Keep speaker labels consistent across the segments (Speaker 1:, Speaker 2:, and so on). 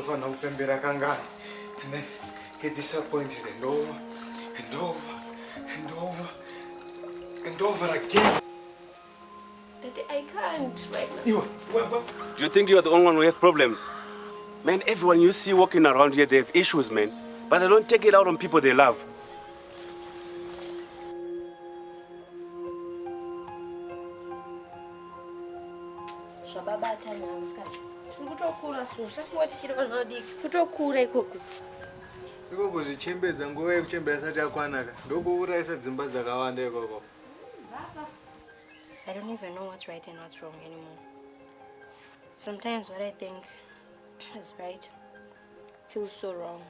Speaker 1: Ndofanira kupembera kangani and then get disappointed and over and over and over and over again.
Speaker 2: Daddy, I can't right now.
Speaker 1: Iwe, what?
Speaker 3: Do you think you are the only one who have problems? Man, everyone you see walking around here, they have issues, man. But they don't take it out on people they love.
Speaker 2: Zvababata nhau musikana. Tiri kutokura su, usafunga kuti tichiri vana vadiki. Kutokura ikoko.
Speaker 1: Iko kuzvichembedza nguva yekuchembera isati yakwanaka ndokuurayisa dzimba dzakawanda ikoko.
Speaker 2: I don't even know what's right and what's wrong anymore. Sometimes what I think is right feels so wrong.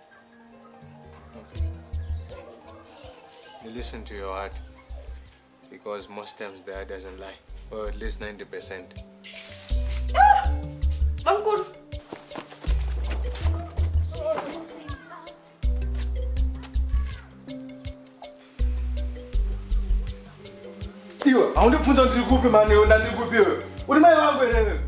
Speaker 1: You listen to your heart because most times the heart doesn't lie, or at least 90%.
Speaker 2: Bamkuru.
Speaker 1: Iwe, haundibvunza kuti ndiri kupi mani iwe ndandiri kupi iwe? Uri mai vangu here iwe?